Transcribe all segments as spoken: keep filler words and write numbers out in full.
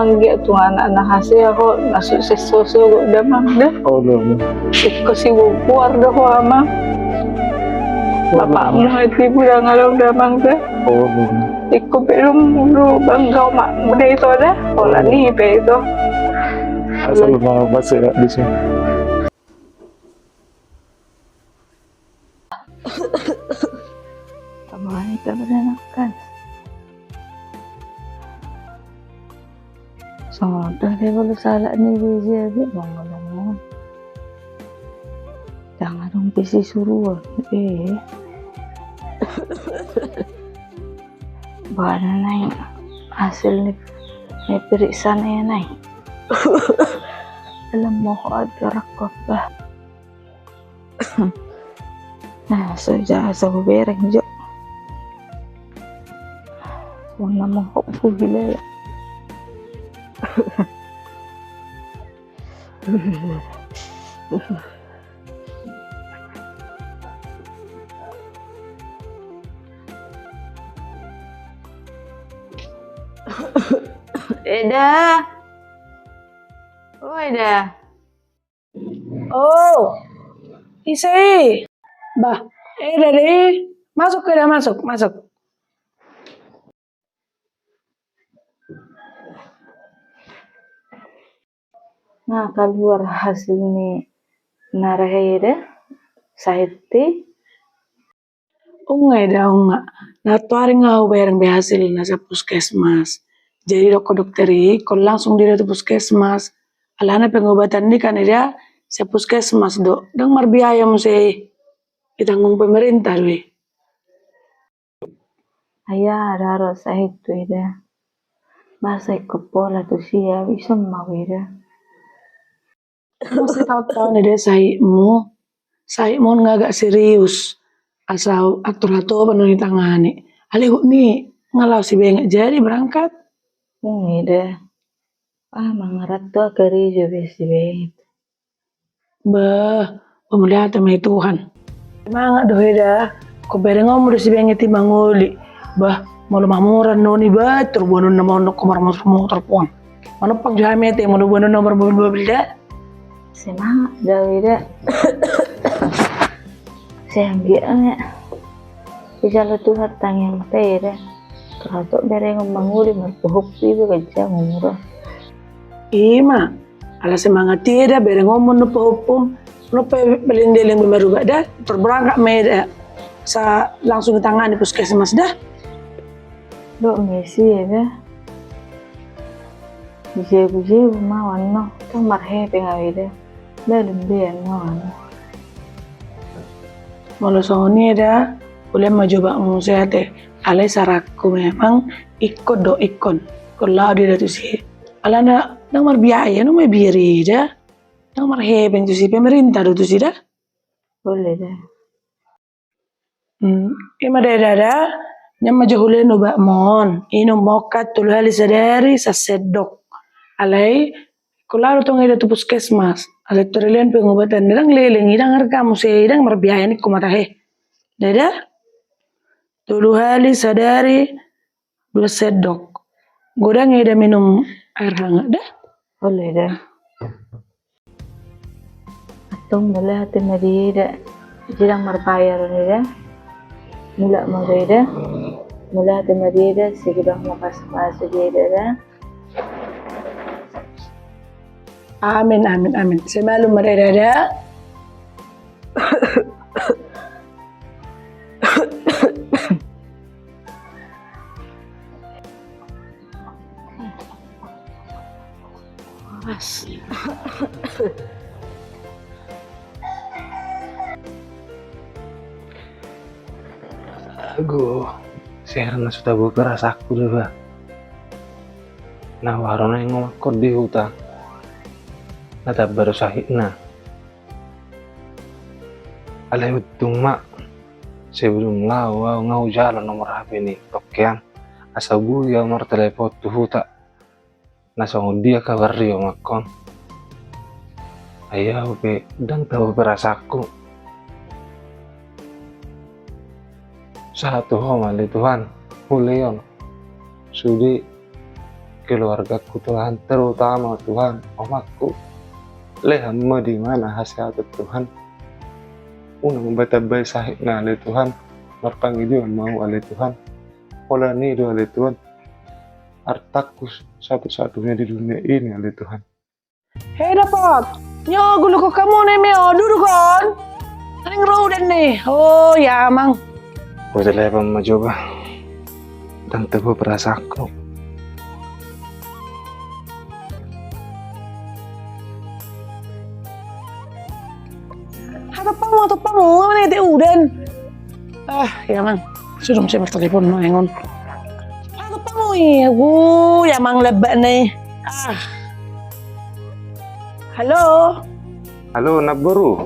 Anggiat tung anak na hasea ho, na sukses sosogot damang da. Ingkon siboan boar do ho amang. Bapakmu hatimu da ngalong damang da. Ingkon pe lum lu bangga omakmu da ito da. Holan i pe ito. Asal ma basa ya di sini. Tabo hita beranak kan. Songon dia bolu salah ni biji abi mangolong. Jangan dong bisi suruan. Eh. Bana nai hasil ni, ni periksa nai nai. Alam moho adorak kota. Nah, so ja so bereng jo. Wong na mangkok buhi lele. Eda. O Eda. O, ise i? Bah, Eda do i. Masuk Eda, masuk, masuk. Nah, kaluar hasil ni na rahe Eda, sahit i. Unga Eda, unga. Na tuari nga hubereng be hasilna sian puskesmas. Jadi dok dokter i, ingkon langsung do i da tu puskesmas. Alana pengobatan ni kan Eda sian puskesmas do. Ndang marbiaya muse i. Ditanggung pemerintah do i. Ai aha do ro sahit tu Eda. Masa ingkon pola tu sia, ison ma Eda. Masa taon-taon Eda sahitmu, sahitmu on nga agak serius. Asa atur hatopan do ditangani. Alai hut ni nga laho Sibenget jadi berangkat. Unga Eda. Ah, mangarat tu angka ri jo be Sibenget. Bah, pamulihata ma i Tuhan. Semangat do Eda, ingkon berengonmu do Sibenget i mangoli. Bah, molo mamoran noni bah, turbuanonna monok ko marmotor-motor puang. Manopang jo hami ate molo buanonna marmobil-mobil da. Semangat do Eda. Seanggiat ne. Dijalo Tuhan tangiang pe Eda. Teratok berengon mangoli marpohop iba ganjang umur. Ima, ala semangat i Eda berengonmu no pohoppum. Nope paling deleng be maruga da. Terberangkat ma Eda. Sa langsung ditangani puskesmas da. Dok mesi Eda. Jebu-jebu ma wanno, tong marhepeng au Eda. Dalam be anno wanno. Molo songon i Eda, ulen ma jobakmu muse ate. Alai saranku memang ingkon do ingkon. Ingkon laho do Eda tusi. Alana ndang marbiaya, nunga mabiar Eda. Ndang marhepeng tusi, pemerintah do tusi da. Boleh da. Hmm, ima da Eda da, nian ma jo hulehon obatmu on, inum mongkat tolu hali sadari, sasendok. Alai, ingkon laho do tong Eda tu puskesmas, alai tor leleng pengobatan, ndang leleng, ndang arga muse, ndang marbiaya ningku ma tahe. Da Eda, tolu hali sadari, dua sendok. Godang Eda minum air hangat da. Boleh da. Antong mauliate ma di Eda. Jadi ndang marbayar on Eda. Mulak ma Eda. Mauliate ma di Eda. Sai godang ma pasupasu di Eda da. Amin, amin, amin. Sai malum ma Eda da. Ago, serang na so tabo perasaanku da bah. Na waro na ingot mangkon di huta. Na tamba do sahitna. Alai untung ma, sebelum laho au nga hujalo nomor H P ni tongki an, asa boi au martelepon tu huta. Na songon dia kabar rio mangkon. Ai au pe ndang tabo perasaanku. Sahat tu ho ma ale Tuhan, hulehon sude keluargaku Tuhan, terutama Tuhan omangku. Lehon ma di mana hasehatan Tuhan. Unang ma tambai sahitna ale Tuhan. Marpangidoan ma au ale Tuhan. Holan i do ale Tuhan artangku satu-satunya di dunia ini ale Tuhan. Hei dapot. Nyo gulukon hamu na eme o, dudukon. Naeng ro udan ni. O ya amang. Hutelepon ma jo bah. Ndang tabo perasaanku. Hatopan hamu, hatopan hamu, nga manete udan. Ah ya amang. Sudah mesti martelepon ma engon. Hatopan hamu i. Wu ya amang, lebak ni. Ah. Halo. Halo namboru.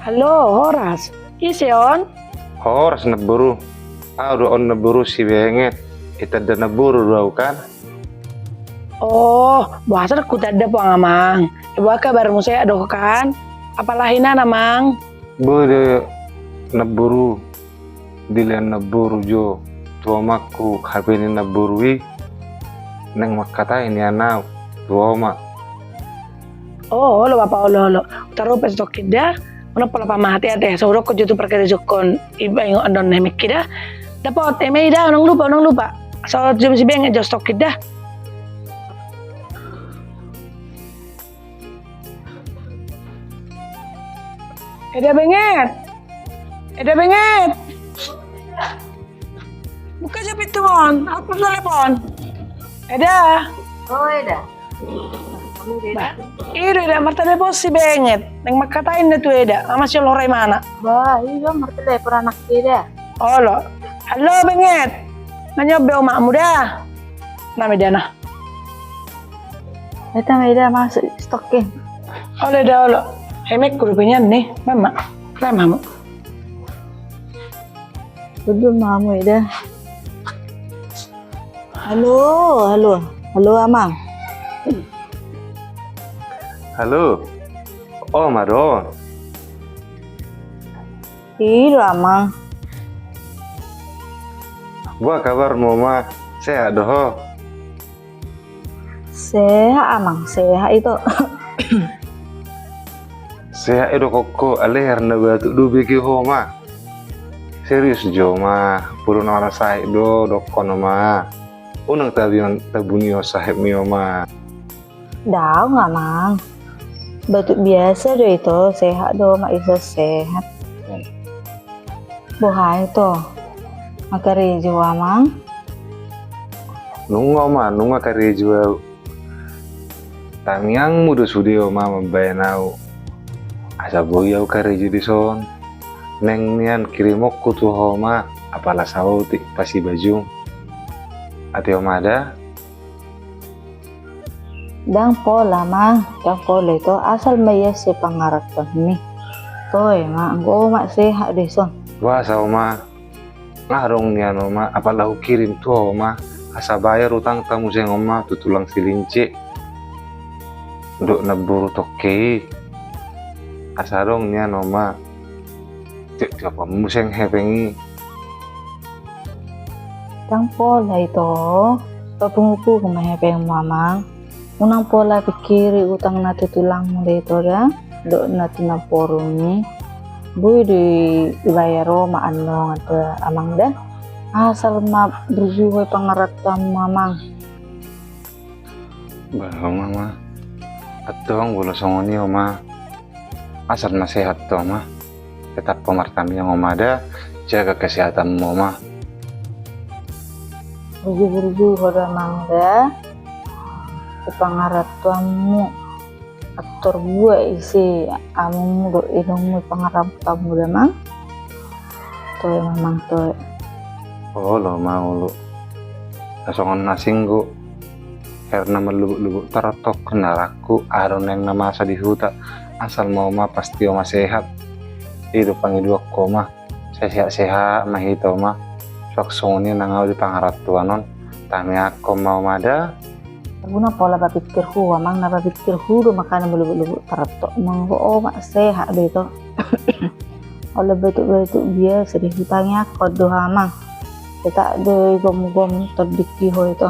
Halo, horas. Ise on? Horas namboru. Au do on namboru si Benget. Itanda namboru do au kan. O, boasa ndang hutanda puang amang. Boha kabarmu, sehat do ho kan? Apala hinan amang? Boi do namboru, dilehon namboru jo tu omangku H P ni namboru i, naeng mangkatai nian au tu oma. O olo bapa, olo olo. Tarup es tokin da. Unang pola pamate ate, so hudokkon jo tu parkarejohon i baen on na eme i da. Dapot, eme i da, unang lupa, unang lupa. So jom si Benget jo es tokin da. Eda Benget. Eda Benget. Buka jo pintu on, aku telepon. Eda. O eda. Bah, i do eda, martelepon si Benget. Naeng mangkatai na tu eda, ama si olo ro imana. Bah, i do martelepon anak eda. Olo. Halo Benget. Nga nyobe omakmu da. Na eme da na. Eta ma eda masuk stok e. Olo eda olo. Emekku do pe nian ni mama. Rem hamu. Duduk ma hamu eda. Halo, halo. Halo amang. Halo. Oma do on. I do amang. Boha kabarmu oma, sehat do ho? Sehat amang, sehat ito. Sehat i do ho, alai hira na batuk do bege ho oma. Serius jo oma, pola na sahit do dokkon oma. Unang tabuni on sahitmi oma. Daong amang. Batuk biasa do ito, sehat do oma, ito sehat. Boha ito? Nga karejo amang? Nunga oma, nunga karejo au. Tangiangmu do sude oma mambaen au. Asa boi au karejo dison. Naeng nian kirimonku tu ho oma apala saotik pasibajung. Ate oma da. Ndang pola amang, ndang pola ito, asal ma ias i pangarantoanmi. Toe ma, anggo oma sehat dison. Boasa oma, nga adong nian oma apala hukirim tu ho oma, asa bayar utangta muse oma tu tulang si Lince dohot namboru tokke i. Asa adong nian oma. Tiop-tiop on muse hepeng i. Ndang pola ito, papungu-pungu ma hepengmu amang. Unang pola pikiri utang na tu tulangmu da ito da, dohot na tu namborumi. Boi do dibayar oma annon da amang da. Asal ma burju i pangarantoanmu amang. Bah oma, antong molo songon i oma. Asal ma sehat ho oma. Tetap ho martangiang oma da, jaga kesehatanmu oma. Burju-burju ho da amang da. Di pangarantoanmu. Atur buat isi amongmu dohot inongmu di pangarantoanmu da amang. Toe ma amang toe. Olo ma olo. Songon na singgo. Hira na marlubuk-lubuk tarantokku na rangku, aha do naeng na masa di huta, asal ma oma pasti oma sehat. I do pangidoanku oma. Sai sehat-sehat ma hita oma. Suang songon i nang au di pangarantoan on. Tangiangkon ma oma da. Unang pola papikirhu amang, na papikirhu do makana marlubuk-lubuk tarantok, molo oma sehat do ito. Olo batuk-batuk biasa do, hutangiangkon do amang. Ita do i gomgom tondingki ho ito.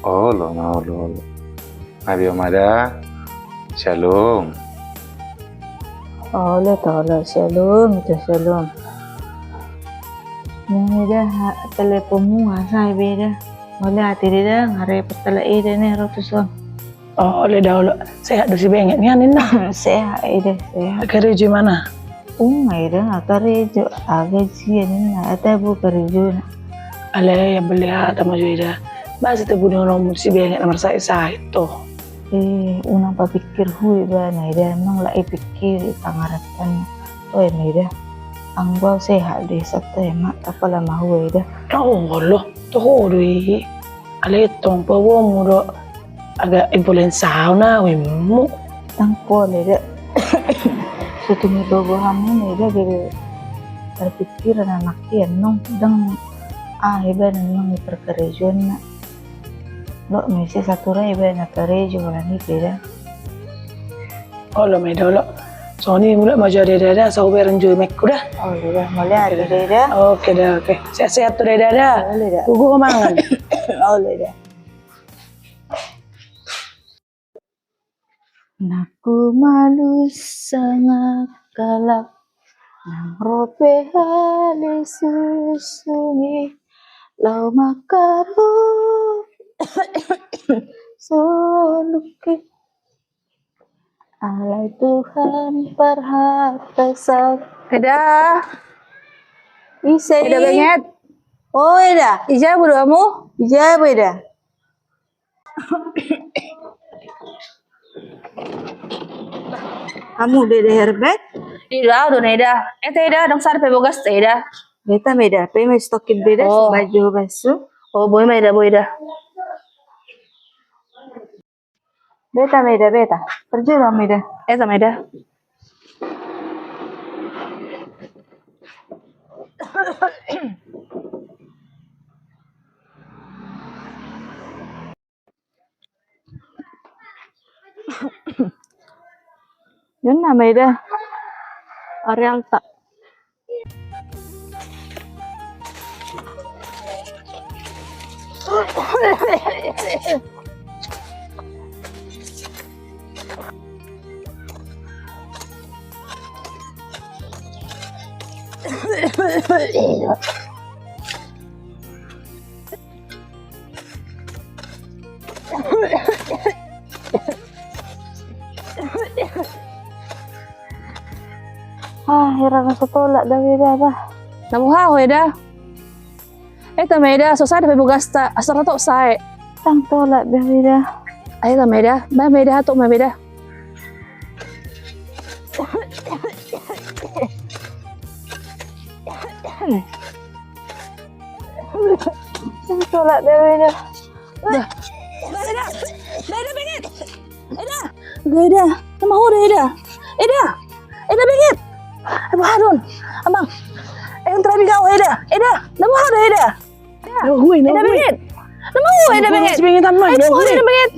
Olo ma, olo, olo. Adio ma da. Shalom. Olo, olo, shalom, ito shalom. Nang ida teleponmu asa iba ida. Mauliate da, nga repot halak ida na ro tuson. Olo da, olo. Sehat do si Benget nian ninna? Sehat ida, sehat. Karejo i ma na? Unang ida, nga karejo. Aha gajian ninna, ate bo karejona. Alai, ya beli hata ma jo ida. Boasa ate bo dohononmu si Benget na marsahit-sahit to? Eh, unang papikir hu ibana ida, nang lak ipikiri pangarantoanna. To ema ida. Anggo au sehat do i, santabi ma, tapala ma hu ida. Oh, olo. Toho do i. Alai tong paboaonmu do agak influensa au na wimmu. Ndang pola ida. Sotung i paboaonmu ida, gabe tarpikiran anak i annon. Ndang aha ibana annon i parkarejoanna. Lo mese satura ibana karejo holan i pe da. Olo ma ida, olo. Songon i, mulak ma jo da ida da, asa hubereng jo meku da. Olo da, mauliate da ida. Oke da, oke. Sehat-sehat tu da ida da. Olo da. Gogo ho mangan. Olo da. Nang humalu sanga kalak, nang ro pe hali susung i, laho mangkarohon soluki. Alai Tuhan parhata saut. Eda. Ise i? Eda Benget. O eda. Ija bo do hamu? Ija bo eda. Hamu do eda Herbert? Eda, au do na eda. Eta eda, ndang sada pe bogasta eda. Beta ma eda, pe ma stokin eda, oh, baju basu. O, boi ma eda, boi eda. Beta ma eda, beta. Parjolo ma eda. Eta ma eda. Jonna ma eda. Arealta. Ah, hira na so tolap da eda bah. Na boha ho eda? Eta ma eda, so sada pe bogasta, asa ra tok sae. Ndang tolap da eda. Ai eta ma eda, ba ma eda, hatok ma eda. Ndang tolap da eda. Da. Da, eda. Da, eda, Benget. Eda. Da, eda. Na boha da, eda. Eda. Eda, Benget. Na boha do on. Amang. Eh, ntar abi kau, eda. Eda. Na boha da, eda. Eda. Na boha, na boha, Benget. Na boha, eda, Benget. Si Benget, Amang. Na boha, eda, Benget.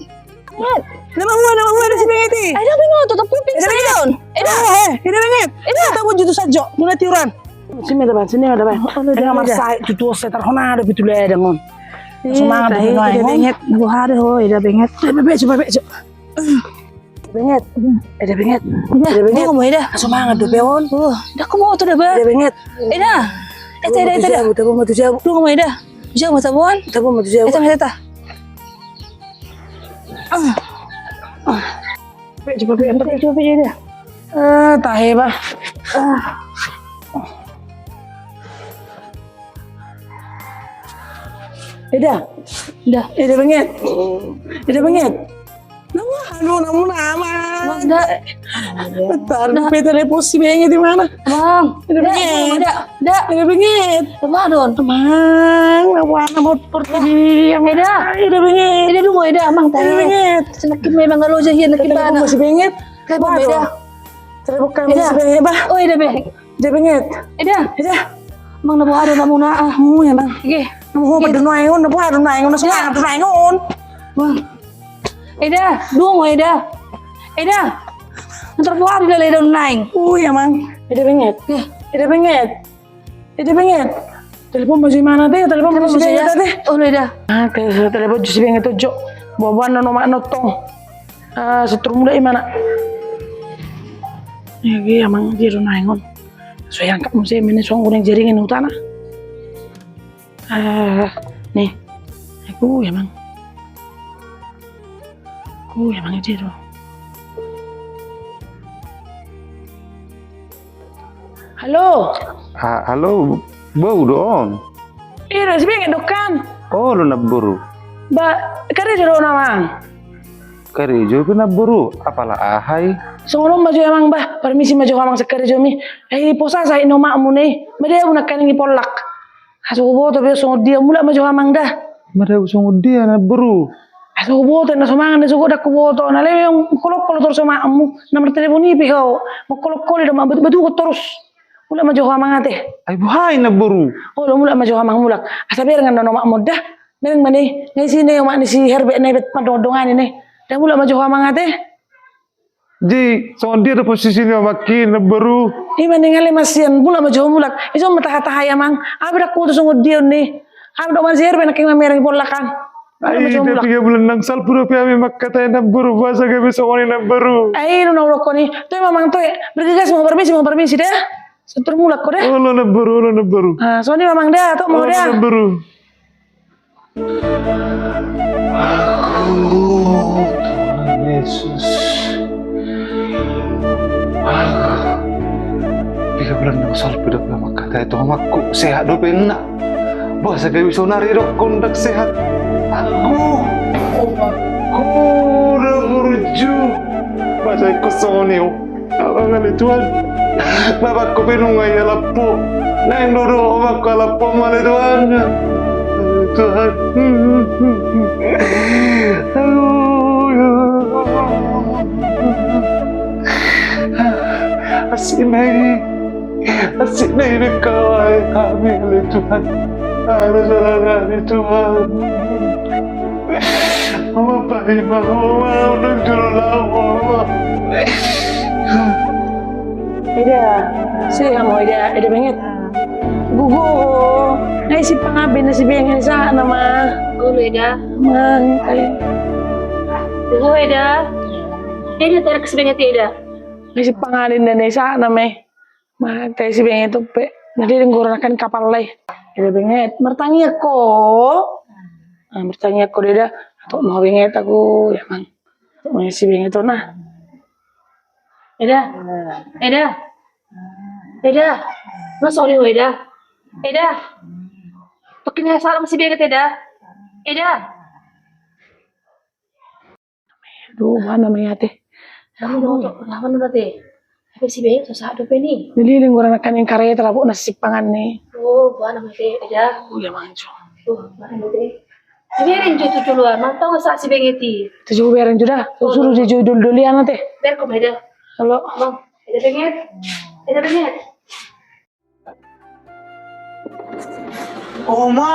Benget. Na boha, na boha, eda, si Benget i. Eda, Benget, tutup kuping. Eda, Benget. Eda. Eda, Benget. Eda. Tabo jutu sajo. Mulai tiuran. Sini ada, Bang, sini ada, Bang. Eda, marsahit tutu, setar hona ada pitu ledang on. Semangat, Benget. Boha do ho, eda, Benget. Coba, coba, coba. Benget. Eda, Benget. Eda, Benget. Dungo ma eda. Semangat do pe on. Ndang huboto da bah. Eda, Benget. Eda. Eta, eda, eta, eda. Tabo ma tu jabu. Dungo ma eda. Jabu ma tabo on. Tabo ma tu jabu. Eta, eta, eta. Coba, coba, eda. Eh, tahe bah. Eda. Da. Eda, Benget. Eda, Benget. Na boha do on, Amang, na boha? Bang, da. Bentar, da. Pe telepon si Benget di mana? Bang. Eda, Benget. Da, da. Eda, Benget. Na boha do on? Amang, na boha na motor tadi, Amang. Eda. Eda, Benget. Eda, dungo eda, Amang, tahe. Eda, Benget. Semakin memang galo jahian na kita. Telepon si Benget. Telepon eda. Telepon kami si Benget, bah. O, eda, Beng. Eda, Benget. Eda. Eda. Amang, na boha do on, Amang, na, ah. Mui, Amang. Ege. Na boha do on, na boha do on, na semangat do on. Bang. Eda, dungo eda. Eda. Ntar boha do on, eda, on naeng. Ui, Amang. Eda, Benget. Eda, Benget. Eda, Benget. Telepon ma jo imana te, telepon ma jo imana te. Olo da. Ah, telepon jo si Benget on jo. Boaboan na omak na tong. Ah, so tor mulak imana. Ia amang, dia do naeng on. So iangkat muse mene songgo nang jaringan utana. Ah, ni. Aku ya mang. Aku ya mang, dia do. Halo. Halo, bau do on? Ira si Benget do kan. Olo na boru. Ba, karejo do on amang? Karejo pe na boru, apala aha i? Songon on ma jo amang ba, parmisi ma jo amang sian karejomi. Ai posa sahit ni omakmu ne. Madabu nangkaning i pollak. Aso huboto be songon dia, mulak ma jo amang da. Madabu songon dia na boru? Aso huboto na so mangan na so godang huboto na leweng kolokol torus omakmu. Na martelepon i pe ho. Mangkolokoli do ma batuhon torus. Mulak ma jo amang ate. Ai boha i na boru? Olo mulak ma jo amang mulak. Asa bereng annon omakmu da. Bereng ma ne. Nga isi ne omak ni si Herbet ne bet pandongan-dongani ne. Da mulak ma jo amang ate. Jadi songon dia do posisi ni omakki na boru? Ima ningal i masian, mulak ma jo mulak. Ison ma taha-taha i amang. Au pe dang huboto songon dia on ne. Au do man si Herbet nangkaning mamereng i pollak an. Ai da piga bulan nang salpu dope hami mangkatai na boru, boasa gabe songon i na boru? Ai nunga hudokkon i. Toe ma amang toe. Bergegas ma ho, parmisi ma ho, parmisi da. So tor mulak ho da. Olo na boru, olo na boru. Ah, songon i ma amang da, tok ma ho da. Olo na boru. Aduh, Tuhan Yesus. Aduh. Piga bulan nang salpu dope mangkatai tu omakku, sehat dope ninna. Boasa gabe saonari didokkon ndang sehat? Aduh, omakku na burju. Boasa ingkon songon i ho? Amang ale Tuhan. Bapakku pe nunga i alap ho. Naeng do dohot omakku alap ho ma ale Tuhan. Tuhan. Asik na i. Asik na i be kawae hami ale Tuhan. Ale Tuhan. Oma paima, oma unang jolo laho, oma. Eda, sehat ma ho Eda, Eda Benget. Gogo ho, nga isi pangaben na si Benget, sahat nama. Olo Eda. Mang, ai. Gogo ho Eda. Eda, tarik si Benget Eda. Nga isi pangaben na, sahat nama. Mate si Benget on pe. Na dia denggoran akan kapal lai. Eda Benget, martangiang ho. Ah, martangiang ho Eda. Atok ma ho Benget, aku ya mang. Atok ma ho si Benget on na. Eda. Eda. Eda. Nga songon i ho Eda. Eda. Tokkin i sahat ma si Benget Eda. Eda. Aduh, boha nama i ate. Aduh, boha nama i ate. Hape si Benget so sahat dope ni. Nililin gora nangkaning kareta labok na sisipangan ni. Oh, boha nama i ate, Eda. Oh, ya manjo. Oh, boha nama i ate. Bereng jo tu joloan, mantong sahat si Benget i. Tu jo bereng jo da. Suru jo dol-dolian ate. Bereng ho ma Eda. Halo. Bang, Eda Benget. Eda Benget. Oma!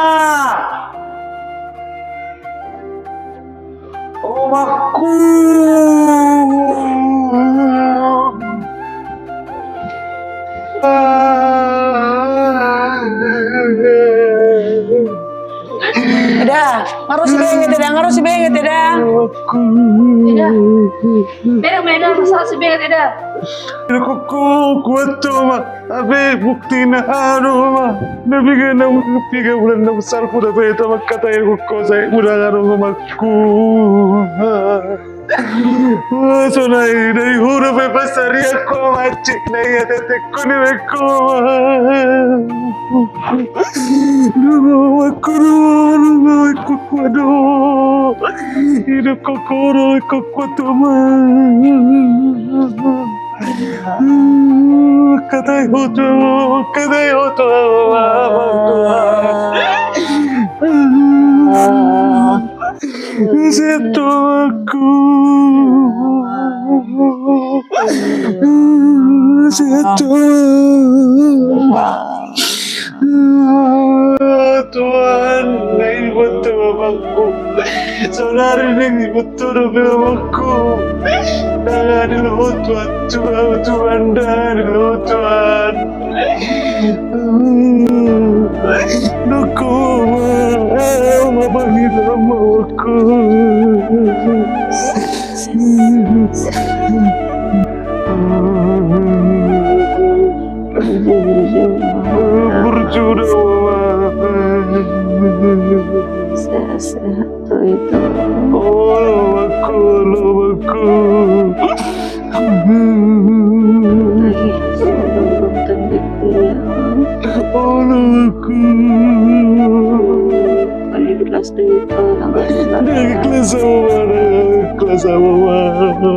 Omakku! Eda, nga ro si Benget Eda, nga ro si Benget Eda. Eda. Bereng ma Eda, nga sahat si Benget Eda. Eda, koko, kuat tu ma. Hape bukti na anu ma, na piga na, piga bulan na salpu dope hita mangkatai, koko, sai mudar anu ma omakku. Sonai dai hura pe pasari aku mancik na ia tetekku ni meko. Dua omakku, dua omakku, dua omakku, dua. Hidup koko, dua omakku, dua ma. Katai ho tu, katai ho tu, Tuhan. Sehat tu omakku. Sehat tu. Tuhan, nai buat tu omakku. Saudari nai buat tu dope omakku. Tangan di luhut Tuhan, Tuhan, Tuhan, tangan di luhut Tuhan. Noko ma, ma pangido ma wangku. Burju da ma. Sehat-sehat. Itu. Olo wangku, olo wangku. Lagi. Olo wangku. Kali kelas itu, tambah kelas. Dari kelas sama, dari kelas sama.